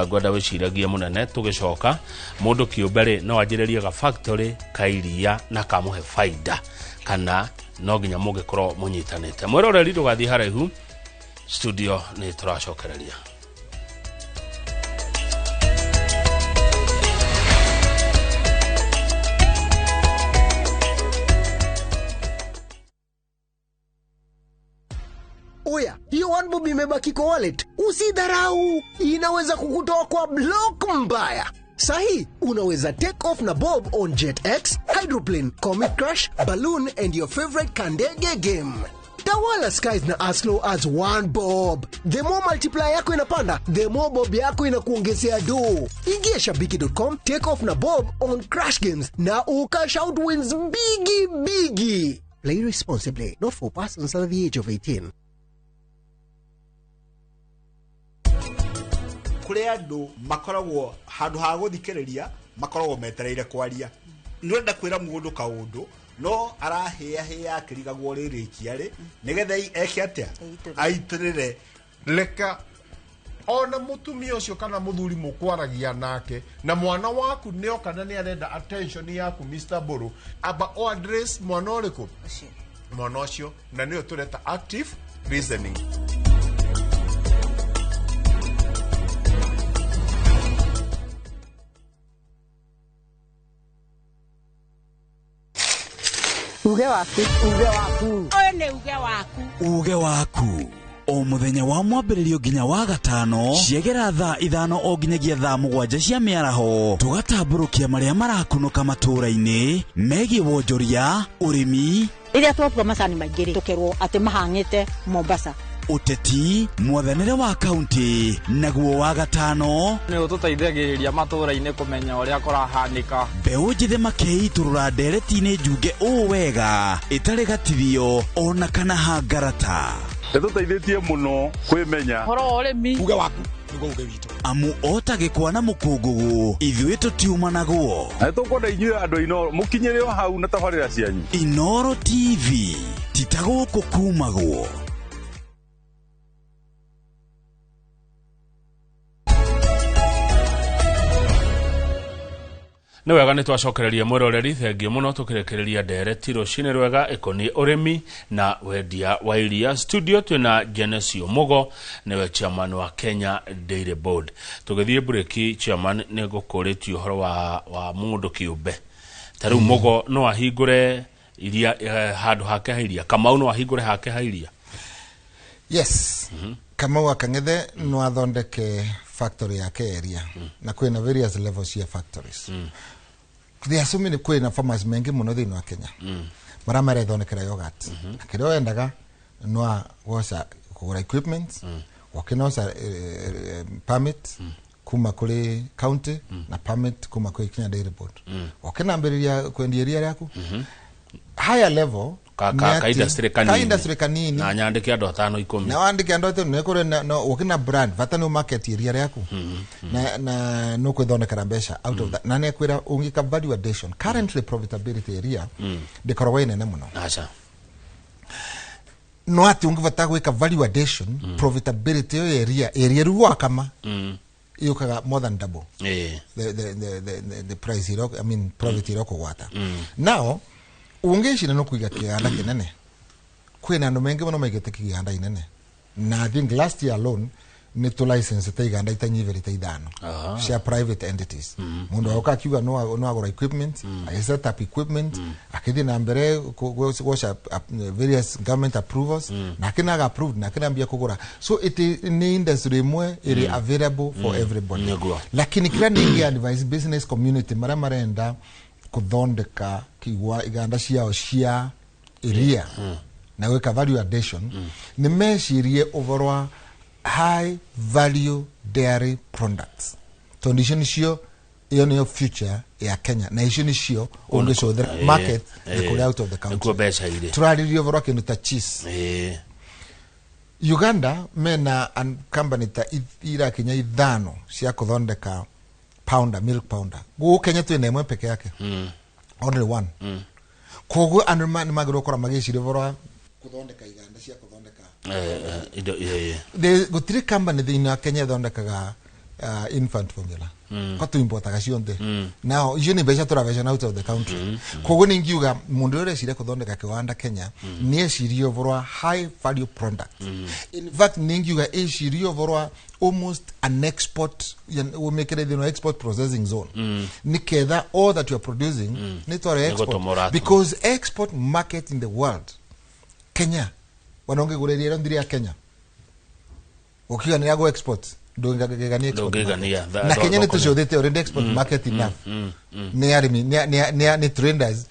ngwenda wĩciragie mũnene tũgĩcoka. Mũndũ kĩũmbe rĩ, no anjĩrĩrie ga factory ka iria na kamũhe faida, kana no nginya mũngĩkorwo mũnyitanĩte? Mwĩroreri, ndũgathiĩ haraihu, studio nĩ tũracokereria. Oya, hiyo one bob imebaki kwa wallet, usidharau, inaweza kukutoa kwa block mbaya. Sahi unaweza take off na bob on JetX, Hydroplane, Comet Crash, Balloon and your favorite Kandege game. Tawala skies na as low as one bob. The more multiplier yako inapanda, the more bob yako inakuongezea do. Ingia shabiki.com, take off na bob on crash games na ucash out wins bigi bigi. Play responsibly. Not for persons under the age of 18. Kũrĩ andũ makoragwo handũ ha gũthikĩrĩria, makoragwo metereire kwaria. Nĩ ũrenda kwĩra mũndũ kaũndũ, no arahĩahĩa akĩrigagwo rĩrĩkia rĩ, nĩgetha eke atĩa, aitĩrĩre. Reka ona mutumia ũcio kana mũthuri mũkwaragia nake na mwana waku nĩoka na nĩ arenda attention yaku, Mr. Mburu, amba o address mwana ũrĩkũ, mwana ũcio, na nĩyo tũreta active listening. Uge waku. Uge waku. Ũyũ nĩ uge waku. Uge waku o muthenya wa mwambĩrĩrio nginya wa gatano, ciegera thaa 5 o nginyagia thaa 7 cia mĩaraho, tũgatambũrũkia marĩa marakunũka matũũra-inĩ megiĩ wonjoria, ũrĩmi, Rĩrĩa twatua macani maingĩ rĩ, tũkerwo atĩ mahang'ĩte Mombasa. Ũteti, mwathanĩre wa kaunti. Naguo wa gatano nĩ ũtũteithagĩrĩria matũũra-inĩ kũmenya ũrĩa kũrahanĩka. Mbeũ njĩthĩ makĩitũrũra ndereti-inĩ njunge ũũ wega ĩtarĩ gatithio ona kana hangarata. Ĩtũteithĩtie mũno kwĩmenya. Ũhoro wa ũrĩmi. Uge waku nĩguo uge witũ. Amu o ta gĩkwa na mũkũngũgũ, ithuĩ tũtiumanagwo. Na nĩtũkwenda inyuĩ andũ a Inooro mũkinyĩre o hau na tabarĩra cianyu. Inooro TV, ti ta gũkũ kumagwo. Nĩ wega, nĩ twacokereria mwĩroreri, thengio mũno. Tũkĩrekereria ndereti rũcinĩ rwega ĩkoniĩ ũrĩmi na wendia wa iria. Studio twĩna Genesio Mugo, nĩwe chairman wa Kenya Dairy Board. Tũgĩthiĩ breki, chairman, nĩ ngũkũrĩtie ũhoro wa mũndũ kĩũmbe. Ta rĩu Mugo no ahingũre iria, handũ hake ha iria? Kamau no ahingũre hake ha iria? Yes. Kamau wa Kang'ethe no athondeke factory yake area na kwina various levels ya factories. There are so many, kwina farmers mengi muno thiini wa Kenya maria marethondekera yogurt, na kiria wendaga no goca kugura equipment, wakinoca permit kuma kuri county na permit kuma kuri Kenya Dairy Board, wakinambiriria kwendia iria riaku higher level. Ka ka industry kanini. Ka industry kanini. Na nyandike andu atano 10. Na wandike andu atano nekure na wakina brand vata no market iria riaku na no kwithondekera mbeca out of that, na nekwira ungika value addition. Currently profitability area ndikoragwo inene muno. Acha. No ati ungivata gwika value addition, profitability yo area ru wakama yukaga more than double the price iro, I mean profit iro kugwata. Now ungicira no kuiga kiganda kinene, kwina andu mengi muno maigite kiganda inene, na I think last year alone ni tu license ta iganda itanyivire ithano cia private entities. Mundu auka akiuga no agura equipment, mm. set up equipment, akithii na mbere goca various government approvals, na akinaga approved na akinambia kugura. So it ni industry imwe iri available for everybody. Lakini kira ningi advice business community maria marenda kuthondeka kigwa iganda ciao cia iria na gwika value addition, ni mecirie overall high value dairy products, tondu icio nicio iyo niyo future ya Kenya, na icio nicio ungicuthira market na kuri out of the country. Nikuo mbeca iri turaririe overall kindu ta cheese. Uganda mena company ta irakinya ithano cia kuthondeka pounder, milk pounder. Guku Kenya twina imwe peke yake, only one. Koguo andu ni magirwo gukora magiciria ũhoro wa kuthondeka iganda cia kuthondeka indo. Gutiri company thiini wa Kenya ithondekaga infant formula, ko tuimportaga cionthe. Now icio ni mbeca turaveca out of the country. Koguo ningiuga mundu uria ureciria kuthondeka kiwanda Kenya ni ecirie ũhoro wa high value product. In fact ningiuga ecirie ũhoro wa almost an export, umekere thina export processing zone, niketha all that you are producing ni tware export, because export market in the world Kenya wanongegũrĩria ĩro ndiri ya Kenya ukiuga ni yago export ndungigania export na Kenya ni tucuthite already export market enough. Ni arimi ni traders,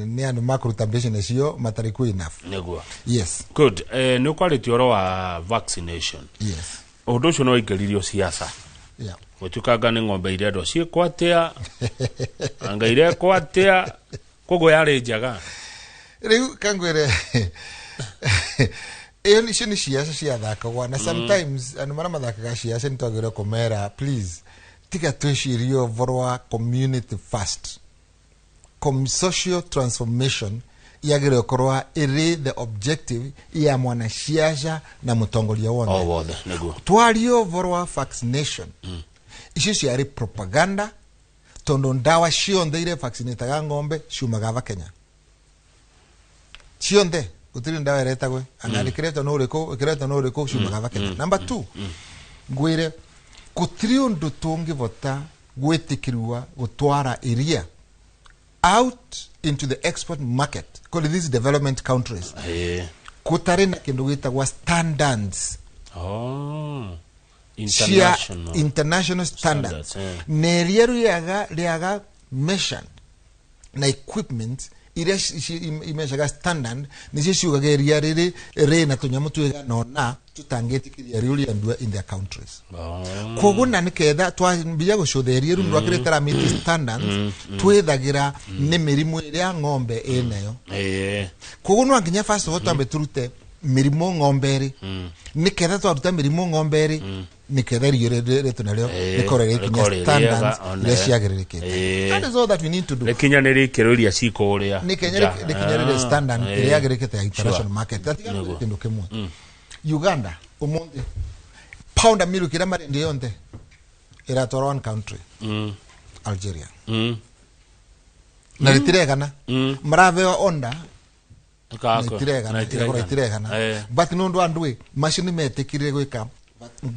ni andu makuruta business cio matari ku enough. Niguo. Yes. Good. Ni ukwaritie ũhoro wa vaccination. Yes. Undu ucio no waingĩririo siasa. Yeah. Gũtuĩkanga nĩ ng'ombe irendwo ciĩkwo atĩa, anga irekwo atĩa, koguo yarĩ njega. Rĩu kangwĩre ĩyo icio nĩ ciaca ciathakagwo, na sometimes andũ marĩa mathakaga ciaca nĩ twagĩrĩirwo kũmera please tiga twĩcirie ũhoro wa community first. Social transformation yagĩrĩirwo gũkorwo ĩrĩ the objective ya mwanasiasa na mũtongoria wothe. O wothe nĩguo. Twarie ũhoro wa vaccination, icio ciarĩ propaganda, tondũ ndawa cionthe iria vaccinataga ng'ombe ciumaga va Kenya cionthe, gutiri ndawa iretagwe ana ikiretwo no uriku ikiretwo no uriku ciumaga va Kenya. Number 2, ngwire gutiri undu tungivota gwitikirwa gutwara iria out into the export market kuri these development countries gutari na kindu gitagwa standards. International international standards, ne iria riaga measured na equipment iria imecaga standard nicio ciugaga iria riri ri na tunyamu twigana ona tutangitikiria riu riendua in their countries. Koguo na niketha twambia gucutha iria riu rwakire meet standards, twithagira ni mirimu iria ng'ombe inayo. Koguo no nginya first of all twambe turute mirimu ng'ombe ri, niketha twaruta mirimu ng'ombe ri, niketha irio ritu nario rikorwo rĩkinya standards iria ciagĩrĩrĩkĩte. That is all that we need to do. Rĩkinyanĩrie ikĩro iria cikũrĩa rĩkinyanĩrie standard iria yagĩrĩrĩkĩte ya international market. Tiga kĩndũ kĩmwe, Uganda ũmũthĩ pound milk ĩrĩa marendia yonthe ĩratwarwo one country, Algeria, na rĩtiregana, maraveo onda itiregana, but nĩ ũndũ andũ macio nĩ metĩkĩrire gwĩka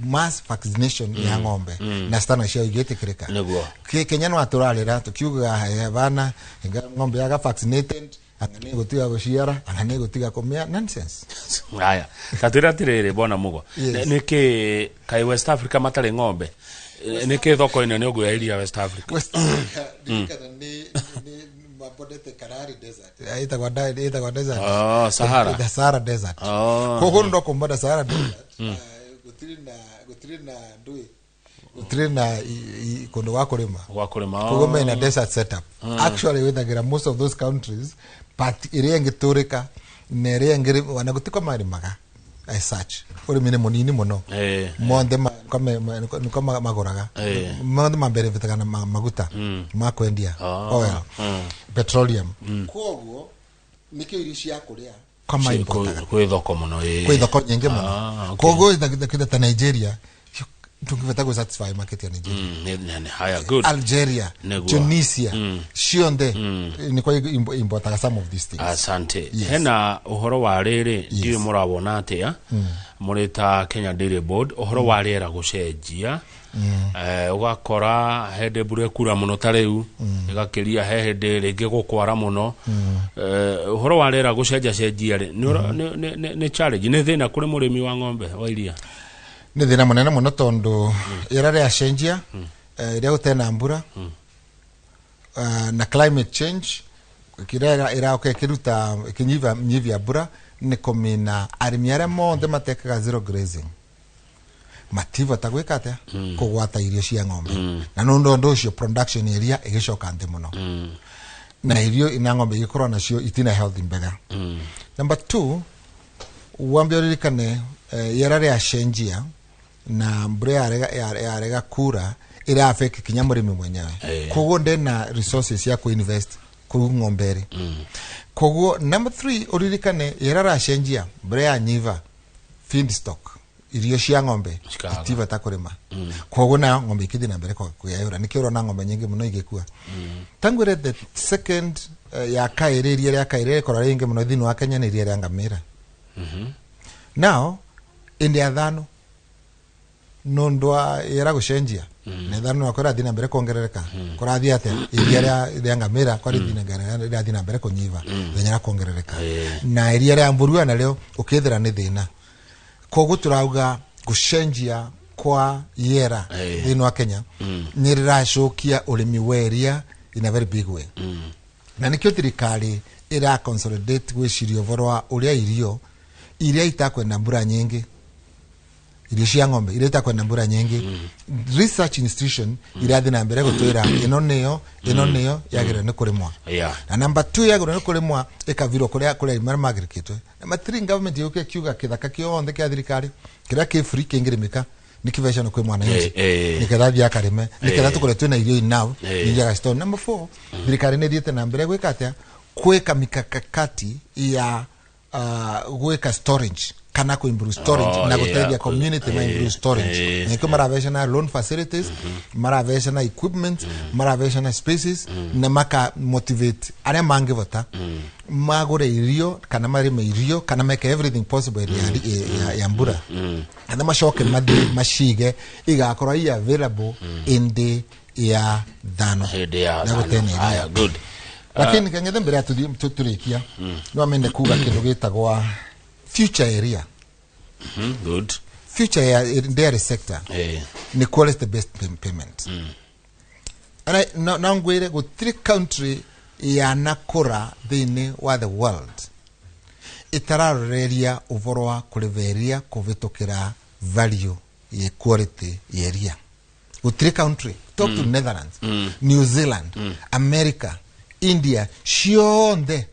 mass vaccination ya ng'ombe na standard ciao igĩtĩkĩrĩka. Kenya no atũrarĩra tukiugaga haya bana ng'ombe yaga vaccinated Anga nĩ gũtiga gũciara, anga nĩ gũtiga kũmĩa, nonsense. Haya, tatwĩra atĩrĩrĩ bwana Mugo. Yes. Nĩkĩ kaĩ West Africa matarĩ ng'ombe? Nĩkĩ thoko ĩno nĩ ũguya iria West Africa? West Africa ndirikana nĩ mabondete Kalahari Desert. Ĩtagwa desert. Oh, Sahara. The Sahara Desert. Oh. Koguo ndo kumbada Sahara Desert. Gũtirĩ na ndui. Gũtirĩ na kũndũ gwa kũrĩma. Gwa kũrĩma. Koguo mena desert setup. Actually withagira most of those countries but iria ĩngĩtũrĩka na ĩrĩa ĩngĩ ona gũtikwa marĩmaga as such. Ũrĩmi nĩ mũnini mũno. Monthe nĩko magũraga. Monthe mabenefitaga na maguta ma kwendia oil, petroleum. Koguo nĩkĩo irio cia kũrĩa kwa maimportaga. Kwĩ thoko mũno. Kwĩ thoko nyingĩ mũno. Koguo ithakithia ta Nigeria tũngĩbata gũ satisfy market ya Nigeria. Haya, good. Algeria, Nĩguo. Tunisia, cionthe nĩkwa importaga some of these things. Asante. Yes. Hena ũhoro wa rĩrĩ, ndiũĩ mũrawona atĩa mũrĩ ta Kenya Dairy Board, ũhoro wa rĩera gũcenjia. Ũgakora hĩndĩ mbura ĩkura mũno ta rĩu ĩgakĩria, he hĩndĩ rĩngĩ gũkwara mũno. Ũhoro wa rĩera gũcenja cenjia rĩ, nĩ challenge, nĩ thĩna kũrĩ mũrĩmi wa ng'ombe wa iria? Nĩ thĩna mũnene mũno tondũ rĩera rĩacenjia, rĩrĩa gũtena mbura, na climate change kĩrĩa ĩraũka ĩkĩruta ĩkĩnyivia mbura, nĩ kũmina arĩmi arĩa mothe matekaga zero grazing mativota gwĩka atĩa kũgwata irio cia ng'ombe, na nĩ ũndũ ũcio production area ĩgĩcoka nthĩ mũno, na irio ina ng'ombe igĩkorwo nacio itina health mbega. Number 2, wambe ũririkane rĩera rĩacenjia na mbura yarega kura ĩra affect kinya mũrĩmi mwenyewe. Koguo ndena resources cia kuinvest kũu ng'ombe rĩ. Koguo number 3, ũririkane rĩera rĩacenjia, mbura yanyiva, feed stock, irio cia ng'ombe itivata kũrĩma. Koguo nayo ng'ombe ikĩthiĩ na mbere kwĩyayũra, nĩkĩo ũrona ng'ombe nyingĩ mũno igĩkua. Tangwĩre the second ya kaĩrĩ, iria rĩa kaĩrĩ rĩkorwo rĩingĩ mũno thĩinĩ wa Kenya nĩ iria rĩa ngamĩra. Now ĩndĩ ya thano nũndũ wa rĩera gũcenjia na ithano nako rĩrathiĩ na mbere kuongerereka, kũrathiĩ atĩa iria rĩa ngamĩra rĩrathiĩ na mbere kũnyiva ithenya rĩa kuongerereka, na iria rĩa mbũri narĩo ũkĩthĩra nĩ thĩna. Koguo tũrauga gũcenjia kwa rĩera thĩinĩ wa Kenya nĩ rĩracokia ũrĩmi wa iria in a very big way. Na nĩkĩo thirikari ĩra consolidate gwĩciria ũhoro wa ũrĩa irio iria itakwenda mbura nyingĩ, irio cia ng'ombe iria itakwenda mbura nyingĩ, research institution irathiĩ na mbere gũtwĩra ĩno nĩyo yagĩrĩirwo nĩ kũrĩmwa. Na number 2 yagĩrĩirwo nĩ kũrĩmwa ĩkavirwo kũrĩa arĩmi arĩa magĩrĩkĩtwe. Number 3, government yũke ĩkiuga kĩthaka kĩothe kĩa thirikari kĩrĩa kĩ free kĩngĩrĩmĩka nĩ kĩvecano kwĩ mwananchi nĩgetha athiĩ akarĩme, nĩgetha tũkorwo twĩna irio enough iria store. Number 4, thirikari nĩ ĩthiĩte na mbere gwĩka atĩa, kwĩka mikakati ya gwĩka storage kana ku improve storage na gũteithia community ma improve storage. Nĩkĩo maravecana loan facilities, maravecana equipment, maravecana spaces, na maka motivate arĩa mangĩvota magũre irio kana marĩme irio kana make everything possible ya mbura, na macoke mathiĩ macige igakorwo i available ĩndĩ ya thano. Hĩndĩ ya Na gũtene thano. Haya, good. Lakini kang'ethe mbere ya tũrĩkia, no amende kuga kĩndũ gĩtagwa future area. Good. Future ya dairy sector ni quality based payment. Na ngwire gũtirĩ country yanakũra thĩinĩ wa the world ĩtararoreria ũhoro wa kũrĩva kũvĩtũkĩra value ya quality ya iria. Gũtirĩ country. Talk to Netherlands, New Zealand, America, India, cionthe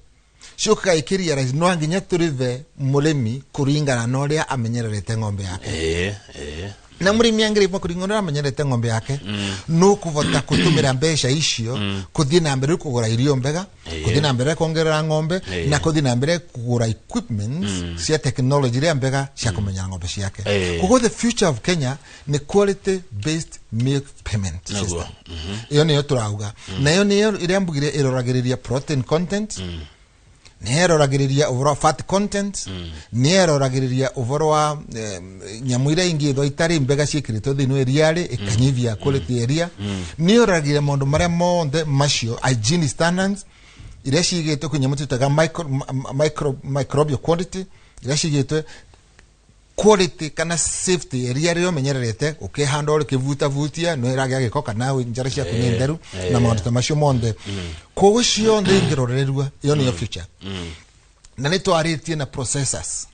ciũkaga ikĩria no nginya tũrĩve mũrĩmi kũringana na ũrĩa amenyererete ng'ombe yake. Na mũrĩmi angĩrĩma kũringana na ũrĩa amenyerete ng'ombe yake, no kũvota kũtũmĩra mbeca icio kũthiĩ na mbere kũgũra irio mbega, kũthiĩ na mbere kuongerera ng'ombe, na kũthiĩ na mbere kũgũra equipment cia technology iria mbega cia kũmenya ng'ombe ciake. Koguo the future of Kenya nĩ quality based milk payment system. Ĩyo nĩyo tũrauga. Na ĩyo nĩyo ĩrĩa mbugire ĩroragĩrĩria protein content, nĩ ĩroragĩrĩria ũhoro wa fat content, nĩ ĩroragĩrĩria ũhoro wa nyamũ iria ingĩ ithwa itarĩ mbega ciĩkĩrĩtwo thĩinĩ wa iria rĩ, ĩkanyivia quality ya iria. Nĩ ĩroragĩrĩria maũndũ marĩa mothe macio, hygiene standards, Iria cigĩtwo kwĩ nyamũ twĩtaga microbial quantity iria cigĩtwe quality kana safety iria rĩo menyererete ũkĩhanda ũrĩ kĩvutavutia no ĩragĩa gĩko kana njara ciaku nĩ theru na maũndũ ta macio monthe. Koguo ciothe ingĩrorererua, ĩyo nĩyo future. Na nĩ twarĩtie na processors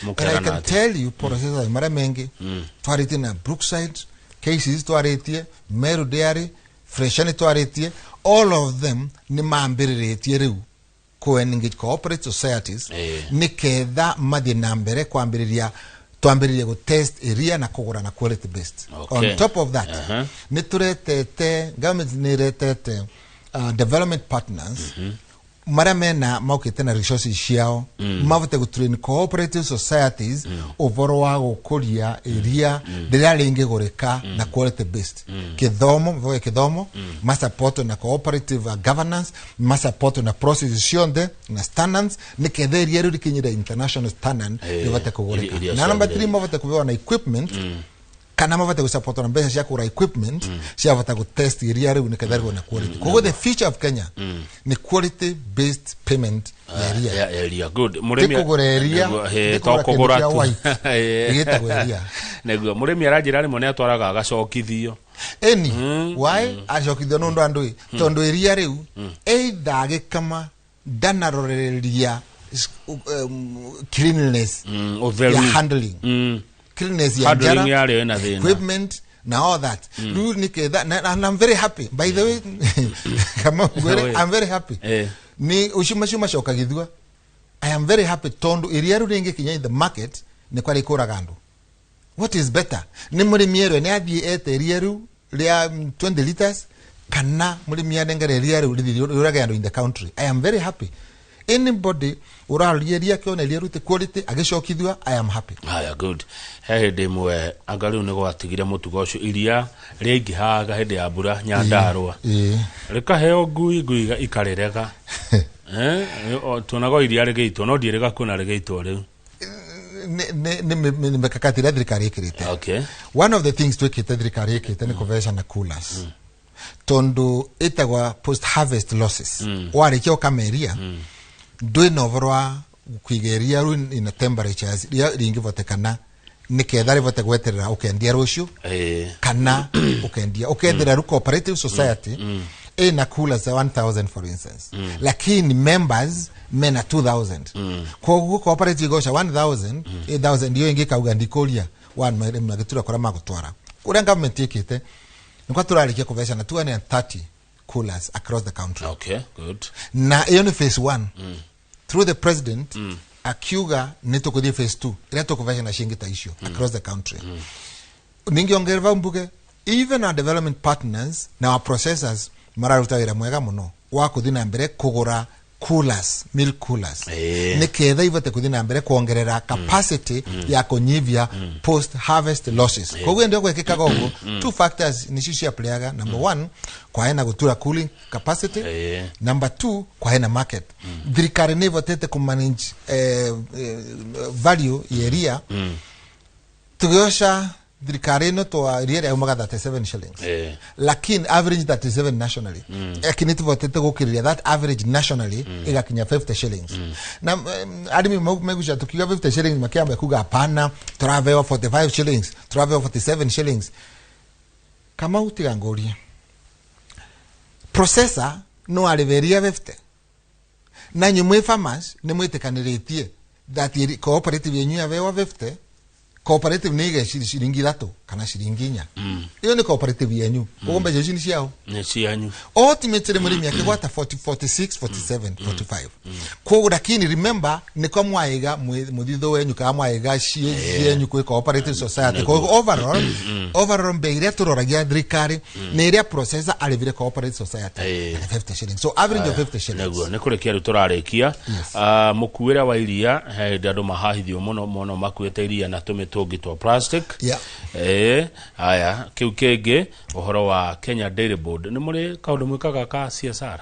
and I Mũkerana can atĩa? tell you processors marĩa mengĩ twarĩtie na Brookside cases, twarĩtie Meru Dairy, Fresha nĩ twarĩtie, all of them nĩ mambĩrĩrĩtie rĩu kũ engage cooperative societies nĩ ketha mathiĩ na mbere kwambĩrĩria twambĩrĩrie gũ test iria na kũgũra na quality based. On top of that, nĩ tũretete government nĩ ĩretete development partners marĩa mena maukĩte na resources ciao mabote gũ train cooperative societies ũboro wa gũkũria iria rĩrĩa rĩngĩgũrĩka na quality based kĩthomo mavoe kĩthomo masupport na cooperative governance, masupport na processes cionthe na standards nĩketha iria rĩu rĩkinyĩre international standard rĩvote kũgũrĩka. Iria Na number ciagĩrĩire. 3, mavote kũbewa na equipment kana mavote gũsupport na mbeca cia kũgũra equipment ciavota gũtest iria rĩu nĩketha rĩgũre na quality. Koguo the future of Kenya nĩ quality based payment ya iria. Ya iria, good. Ti kũgũra iria, Nĩguo, ti to kũgũra kĩndũ kũgũra kĩa tu. white. Gĩtagwo iria. Nĩguo mũrĩmi aranjĩra rĩmwe nĩ atwaraga agacokithio. Eni why acokithio nĩ ũndũ andũ ĩ tondũ iria rĩu either agĩkama ndanarorereria cleanliness Ũtheru. ya handling, cleanliness ya Handling njara, yarĩo ĩna thĩna. equipment na all that. Rĩu nĩketha and I'm very happy, by the way, kama ngwĩre, I'm very happy ni ucio macio macokagithua. I am very happy tondu iria rĩu rĩngĩkinya in the market nĩ kwa rĩkũraga andũ. What is better, nĩ mũrĩmi erwe nĩ athiĩ ete iria rĩu rĩa 20 liters kana mũrĩmi anengere iria rĩu rĩthiĩ rĩũrage andũ in the country? I am very happy anybody ũraroria iria akĩona iria rĩu ti quality agĩcokithua, I am happy. Haya, good. He hĩndĩ ĩmwe anga rĩu nĩ gwatigire mũtugo ũcio iria rĩaingĩhaga hĩndĩ ya mbura Nyandarũa rĩkaheo ngui, ngui ikarĩrega. Tuonaga o iria rĩgĩitwo no ndiĩrĩga kuona rĩgĩitwo rĩu. Nĩ mikakati ĩrĩa thirikari ĩkĩrĩte. One of the things twĩkĩte thirikari ĩkĩte nĩ kũveca na coolers tondu ĩtagwa post harvest losses. Warĩkia ũkama iria ndwĩna ũboro wa kũiga iria rĩu ina temperatures iria ringĩvotekana nĩketha rĩvote gweterera ũkendia rũciũ kana ũkendia ũkethera rĩu cooperative society ĩna coolers 1000 for instance, lakini members mena 2000. Koguo cooperative igoca 1000, 8000 iyo ĩngĩ ĩkauga ndikũria magĩtura kũrĩa magũtwara. Kũrĩa government ĩkĩte nĩkwa tũrarĩkia kũveca na 230 coolers across the country. Okay, good. Na ĩyo nĩ phase 1. Through the president akiuga nĩ tũkũthiĩ phase 2 ĩrĩa tũkũveca na ciĩngĩ ta icio across the country. Ningĩongerera mbuge even our development partners na our processors mararuta wĩra mwega mũno wa kũthiĩ na mbere kũgũra coolers, milk coolers, nĩketha ivote kũthiĩ na mbere kuongerera capacity ya kũnyivia post harvest losses. Koguo ndio gwĩkĩkaga ũguo two factors nicio ciaplayaga. Number one, kwahe na gũtura cooling capacity. Number two, kwahe na market. Thirikari nĩ ĩvotete kũmanage value ya iria. Tũgĩoca thirikari ĩno twa iria rĩaumaga 37 shillings, lakini average 37 nationally, lakini tuvotete gukiriria that average nationally igakinya 50 shillings. Na arimi meguca tukiuga 50 shillings makiamba kuga hapana, turavewa 45 shillings, turavewa 47 shillings. Kama utiga ngũrie processor no arĩveria 50 na inyuĩ mwĩ farmers nĩ mwĩtĩkanĩrĩtie that cooperative yenyu yavewa 50, cooperative nĩ ige ciringi 3 kana ciringi 4. Iyo nĩ cooperative yenyu, koguo mbeca ici nĩ ciao. Nĩ cianyu. Ultimately mũrĩmi akĩgwata 40, 46, 47, 45. Koguo lakini remember nĩko mwaiga mũthithũ wenyu kana mwaiga cienyu kwĩ cooperative society. Koguo overall mbei iria tũroragia thirikari nĩ ĩrĩa processor arĩvire cooperative society at 50 shillings, so average of 50 shillings. Nĩguo nĩ kũrĩkia rĩu tũrarĩkia. Mũkuĩre wa iria he hĩndĩ andũ mahahithio mũno mũno makuĩte iria na tũmĩtũngi twa plastic. Haya, kĩu kĩngĩ ũhoro wa Kenya Dairy Board, nĩ mũrĩ kaũndũ mwĩkaga ka CSR?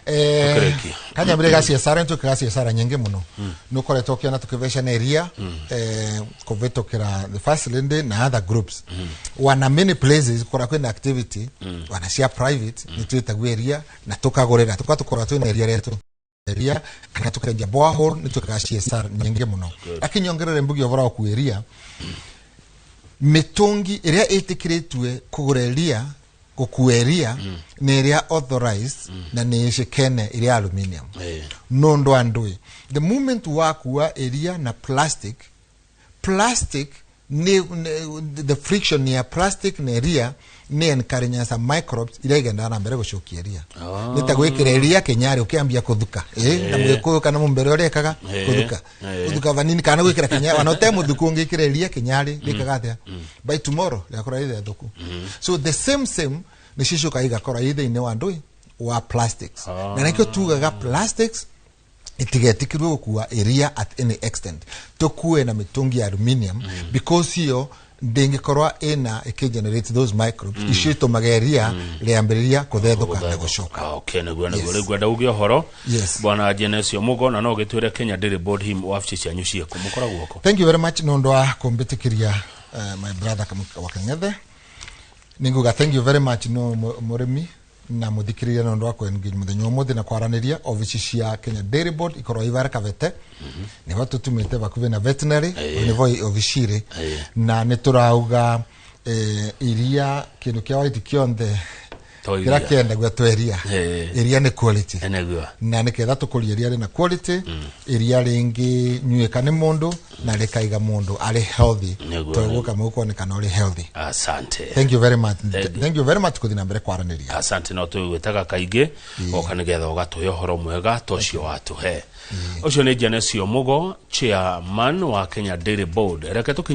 Tũkĩrĩkia. Kanyambire ga CSR, nĩtwĩkaga CSR nyingĩ mũno. Nĩ ũkoretwo ũkĩona tũkĩvecana iria kũvĩtũkĩra the first lady na other groups. Wana many places kũrĩa kwĩna activity wana cia private, nĩ twĩtagwo iria na tũkagũrĩra, tũka tũkorwo twĩna iria rĩetũ iria kana tukenja borehole. Nĩ twĩkaga CSR nyingĩ mũno, lakini nyongerere mbugi ũhoro wa kuiria mitungi ĩrĩa ĩtĩkĩrĩtue kũgũra iria, gũkua iria, nĩ ĩrĩa authorized na nĩ ĩcikene ĩrĩa aluminium. Nũndũ andũ the moment wakua iria na plastic nĩ the friction ya plastic na iria nĩ encourage some microbes iria igendaga na mbere gũcokia iria. Nĩ ta gwĩkĩra iria kĩnyarĩ ũkĩambia kũthuka, na mũgĩkũyũ kana mũmbere ũrĩa ekaga kũthuka, kũthuka vanini, kana gwĩkĩra kĩnyarĩ ona ũte mũthuku, ũngĩkĩra iria kĩnyarĩ rĩkaga atĩa? By tomorrow rĩgakorwo rĩ thũku. So the same nĩ cicoka igakorwo ĩ thĩinĩ wa ndũĩ wa plastics, na nĩkĩo tugaga plastics itigetĩkĩrwo gũkua iria at any extent, tũkue na mĩtũngi ya aluminium, because iyo ndĩngĩkorwo ĩna ĩkĩgenerate those microbes icio itũmaga iria rĩambĩrĩria kũthethũka na gũcoka. Okay, nĩguo. Rĩu ngwenda uge ũhoro, bwana Genesio Mugo, na no gĩtwĩre Kenya Dairy Board him wabici cianyu ciĩkũ, mũkoragwo kũ? Thank you very much nĩ ũndũ wa kũmbĩtĩkĩria, my brother wa Kang'ethe. Nĩnguga thank you very much no mũrĩmi na mũthikĩrĩria nĩ ũndũ wa kwenginya mũthenya ũmũthĩ na kwaranĩria. Obici cia Kenya Dairy Board ikorwo Ivara Kabete, nĩho tũtumĩte bakuhĩ na veterinary, nĩho obici irĩ. Na nĩ tũrauga iria kĩndũ kĩa white kĩonthe To iria. kĩrĩa kĩendagio to iria. Iria nĩ quality. Na nĩgetha tũkũrie iria rĩna quality, iria rĩngĩ nyuĩka nĩ mũndũ na rĩkaiga mũndũ arĩ healthy, tũgũka mũkuonekana ũrĩ healthy. Asante. Thank you very much. Thank you. Thank you very much kũthiĩ na mbere kwaranĩria. Asante. No twĩgwĩtaga kaingĩ oka nĩgetha ũgatũhe ũhoro mwega ta ũcio watũhe. Ũcio nĩ Genesio Mugo, chairman wa Kenya Dairy Board. Reke tũkinye.